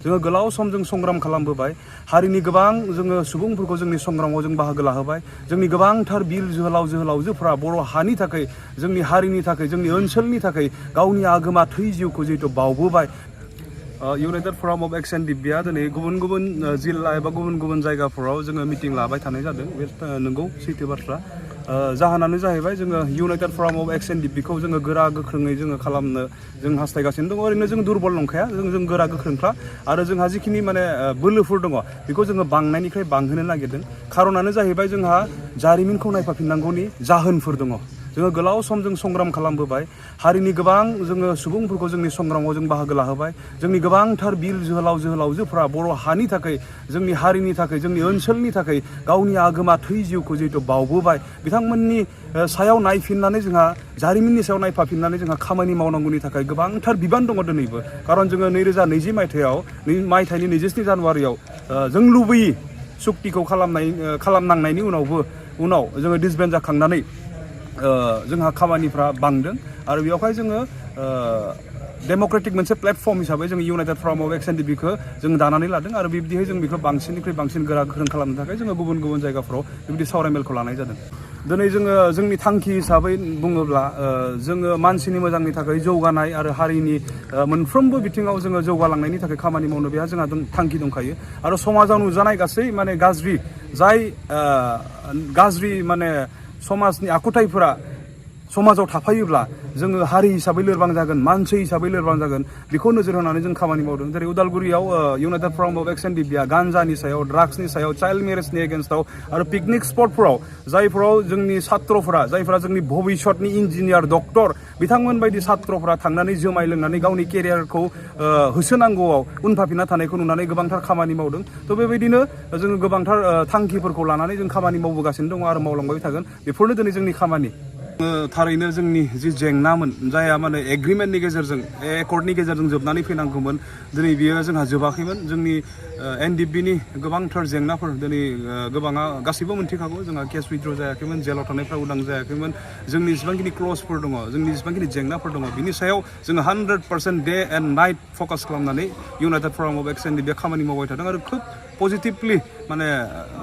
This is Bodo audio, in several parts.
जोङो गोलाव सम जों संग्राम खालामबोबाय हारिनि गोबां जोङो सुबुंफोरखौ जोंनि संग्रामाव जों बाहागो लाहोबाय जोंनि गोबांथार बिर जोहोलाव जोहोलावजोफ्रा बर' हानि थाखाय जोंनि हारिनि थाखाय जोंनि ओनसोलनि थाखाय गावनि आगोमा थै जिउखौ जिहेतु बावबोबाय United Forum of X N D बिआ दिनै गुबुन गुबुन जिल्ला एबा गुबुन गुबुन जायगाफोराव जोङो मिटिं लाबाय थानाय जादों बे नंगौ सैथो बाथ्रा जाहोनानो जाहैबाय जोङो United Forum of X N D बिखौ जोङो गोरा गोख्रोङै जोङो खालामनो जों हास्थायगासिनो दङ ओरैनो जों दुरबल नंखाया जों गोरा गोख्रोंखा आरो जोंहा जिखिनि माने बोलोफोर दङ बेखौ जोङो बांनायनिफ्राय बांहोनो नागिरदों खारनानो जाहैबाय जोंहा जारिमिनखौ नायफाफिननांगौनि जाहोनफोर दङ जोङो गोलाव सम जों संग्राम खालामबोबाय हारिनि गोबां जोङो सुबुंफोरखौ जोंनि संग्रामाव जों बाहागो लाहोबाय जोंनि गोबांथार बिर जोहोलाव जोहोलावजोफ्रा बर' हानि थाखाय जोंनि हारिनि थाखाय जोंनि ओनसोलनि थाखाय गावनि आगोमा थै जिउखौ जिहेतु बावबोबाय बिथांमोननि सायाव नायफिननानै जोंहा जारिमिननि सायाव नायफाफिननानै जोंहा खामानि मावनांगौनि थाखाय गोबांथार बिबान दङ दिनैबो खारन जोङो 2020 मायथाइनि 27 जानुवारियाव जों लुबैयै सुक्तिखौ खालामनांनायनि उनाव जोङो डिसबेन्ड जाखांनानै जोंहा खामानिफ्रा बांदों आरो बेयावहाय जोङो डेम'क्रेटिक मोनसे प्लेटफर्म हिसाबै जों United Forum of X N D बिखौ जों दानानै लादों आरो बिब्दिहाय जों बेखौ बांसिननिख्रुइ बांसिन गोरा गोख्रों खालामनो थाखाय जोङो गुबुन गुबुन जायगाफ्राव बेबायदि सावरायमेलखौ लानाय जादों दिनै जोङो जोंनि थांखि हिसाबै बुङोब्ला जोङो मानसिनि मोजांनि थाखाय जौगानाय आरो हारिनि मोनफ्रोमबो बिथिङाव जोङो जौगालांनायनि थाखाय खामानि मावनो बेहा जोंहा थांखि दंखायो आरो समाजाव नुजानाय गासै माने गाज्रि माने समाजनि आखुथायफोरा समाजाव थाफायोब्ला जोङो हारि हिसाबै लोरबां जागोन मानसि हिसाबै लोरबां जागोन बेखौ नोजोर होनानै जों खामानि मावदों जेरै उदालगुरियाव United Forum of X N D बिआ गान्जानि सायाव ड्राग्सनि सायाव चाइल्ड मेरेजनि एगेन्स्टआव आरो पिकनिक स्पटफोराव जायफोराव जोंनि जायफोरा जोंनि भबिष्यतनि इन्जिनियार डक्टर बिथांमोन बायदि छात्रफ्रा थांनानै जुमाय लोंनानै गावनि केरियारखौ होसोनांगौआव उनफाफिनना थानायखौ नुनानै गोबांथार खामानि मावदों थ' बेबायदिनो जोङो गोबांथार थांखिफोरखौ लानानै जों खामानि मावबोगासिनो दङ आरो मावलांबाय थागोन बेफोरनो दिनै जोंनि खामानि थारैनो जोंनि जि जेंनामोन जायहा माने एग्रिमेन्टनि गेजेरजों एकर्डनि गेजेरजों जोबनानै फैनांगौमोन दिनै बियो जोंहा जोबाखैमोन जोंनि एनडिबिनि गोबांथार जेंनाफोर दिनै गोबाङा गासैबो मोनथिखागौ जोंहा केस उइथड्र जायाखैमोन जेलाव थानायफ्रा उदां जायाखैमोन जोंनि जेसेबांखिनि क्लजफोर दङ जोंनि जेसेबांखिनि जेंनाफोर दङ बिनि सायाव जोङो 100% डे एन्ड नाइट फकास खालामनानै United Forum of X N D बिआ खामानि मावबाय थादों आरो खोब पजिटिभलि माने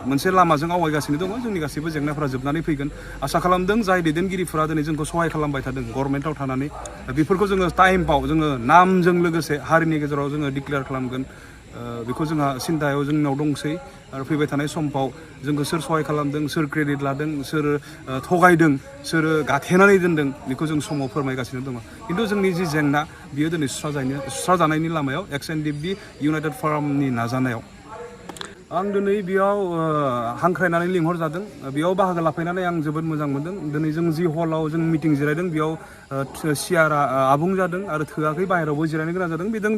मोनसे लामाजों आवगायगासिनो दङ जोंनि गासैबो जेंनाफोरा जोबनानै फैगोन आसा खालामदों जाय दैदेनगिरिफोरा दिनै जोंखौ सहाय खालामबाय थादों गभर्नमेन्टआव थानानै बेफोरखौ जोङो टाइमआव जोङो नामजों लोगोसे हारिनि गेजेराव जोङो डिक्लेयार खालामगोन बेखौ जोंहा सिन्थायाव जोंनाव दंसै आरो फैबाय थानाय समफ्राव जोंखौ सोर सहाय खालामदों सोर क्रेडिट लादों सोर थगायदों सोर गाथेनानै दोनदों बेखौ जों समाव फोरमायगासिनो दङ खिन्थु जोंनि जि जेंना बियो दिनै सुस्राजानायनि लामायाव एक्स एन डि बि इउनाइटेड फरामनि नाजानायाव आं दिनै बेयाव हांख्रायनानै लिंहरजादों बेयाव बाहागो लाफैनानै आं जोबोद मोजां मोनदों दिनै जों जि हलाव जों मिटिं जिरायदों बेयाव सियारा आबुं जादों आरो थोआखै बाहेरायावबो जिरायनो गोनां जादों बेजों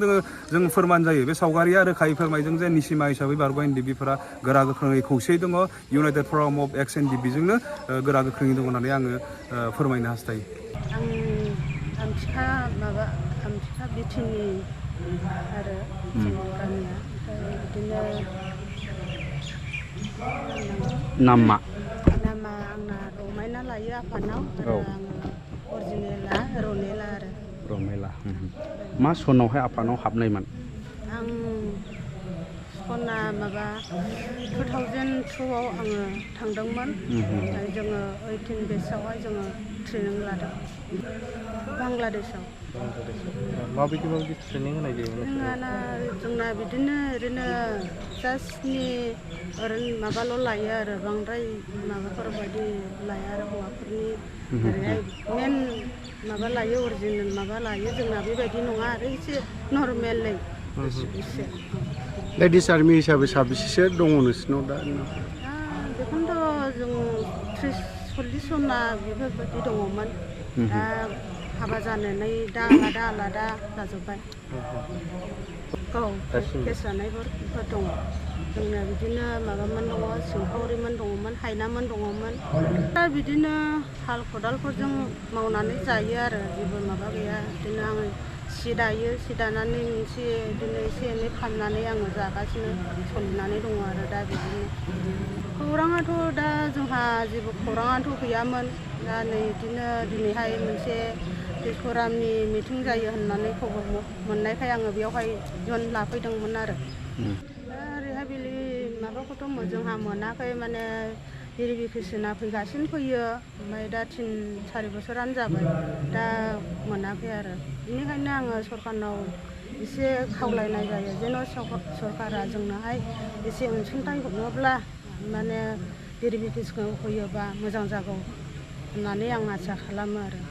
जों फोरमान जायो बे सावगारिया रोखायै फोरमायदों जे निसिमा हिसाबै बारग' एन डि बिफोरा गोरा गोख्रोङै खौसेयै दङ United Forum of X N D बिजोंनो गोरा गोख्रोङै दङ होननानै आङो फोरमायनो हास्थायो आमथिखा बिटिनि आरो जोंनि गामिया ओमफ्राय बिदिनो नामा आंना रमायना लायो आफानाव आरो आङो अरिजिनेला रमेला मा सनावहाय आफानाव हाबनायमोन आं सना 2002आव आङो थांदोंमोन ओमफ्राय जोङो 18 बेचआवहाय जोङो ट्रेनिं लादों बांलादेशआव माबायदि ट्रेनिं होनाय जायोमोन जोंना बिदिनो ओरैनो जास्टनि माबाल' लायो आरो बांद्राय माबाफोरबायदि लाया आरो हौवाफोरनि ओरैहाय मेन माबा लायो अरिजिनेल माबा लायो जोंना बेबायदि नङा आरो एसे नर्मेलै एसे लेडिस आर्मि हिसाबै साबेसेसो दङ नोंसिनाव दा बेखौनोथ' जों 30-40 जना बेफोरबायदि दङमोन दा हाबा जानानै दा आलादा जाजोब्बाय केस जानायफोर दङ जोंना बिदिनो माबामोन दङ सिंखावरिमोन दङमोन हायनामोन दङमोन दा बिदिनो हाल खदालफोरजों मावनानै जायो आरो जेबो माबा गैया बिदिनो आङो सि दायो सि दानानै मोनसे बिदिनो एसे एनै फाननानै आङो जागासिनो सोलिनानै दङ आरो दा बिदिनो खौराङाथ' दा जोंहा जेबो खौराङाथ' गैयामोन दा नै बिदिनो दिनैहाय मोनसे फोरामनि मिटिं जायो होननानै खबर मोननायखाय आङो बेयावहाय जन लाफैदोंमोन आरो दा रिहाबिलि माबाखौथ' जोंहा मोनाखै माने भेरिफिकेसना फैगासिनो फैयो ओमफ्राय दा 3-4 बोसोरानो जाबाय दा मोनाखै आरो बेनिखायनो आङो सरकारनाव एसे खावलायनाय जायो जेन' सरकारा जोंनोहाय एसे अनसुंथाइ हरोब्ला माने भेरिफिकेसनखौ होयोबा मोजां जागौ होननानै आं आसा खालामो आरो